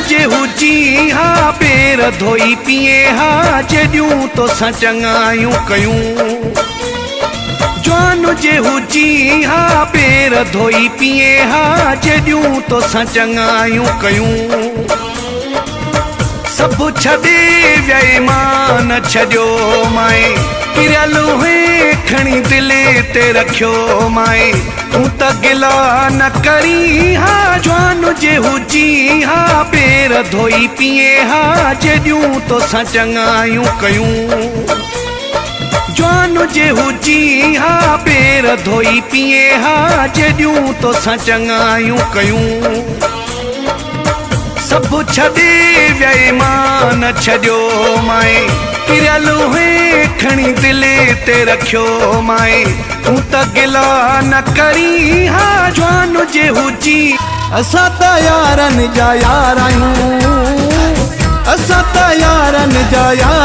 جي هجي ها پير ڌوئي پيئين ها جيڏيون توسان چڱايون ڪيون. جوان جي هجي ها پير ڌوئي پيئين ها جيڏيون توسان چڱايون ڪيون. سڀ ڇڏي ويئي مان نه ڇڏيو مائين ڪريل هئين کڻي دل تي رکيو مائين تون ته گلا نه ڪرين ها جوان جي هجين ها پير ڌوئي پيئين ها جيڏيون توسان چڱايون ڪيون جوان جي هجين ها پير ڌوئي پيئين ها جيڏيون توسان چڱايون ڪيون. سڀ ڇڏي ويئي مان نه ڇڏيو مائين ڪريل هئين کڻي دل تي رکيو مائين تون ته گلا نه ڪرين ها جوان جي هجين. اسان ته يارن جا يار آهيون اسان ته يارن جا يار.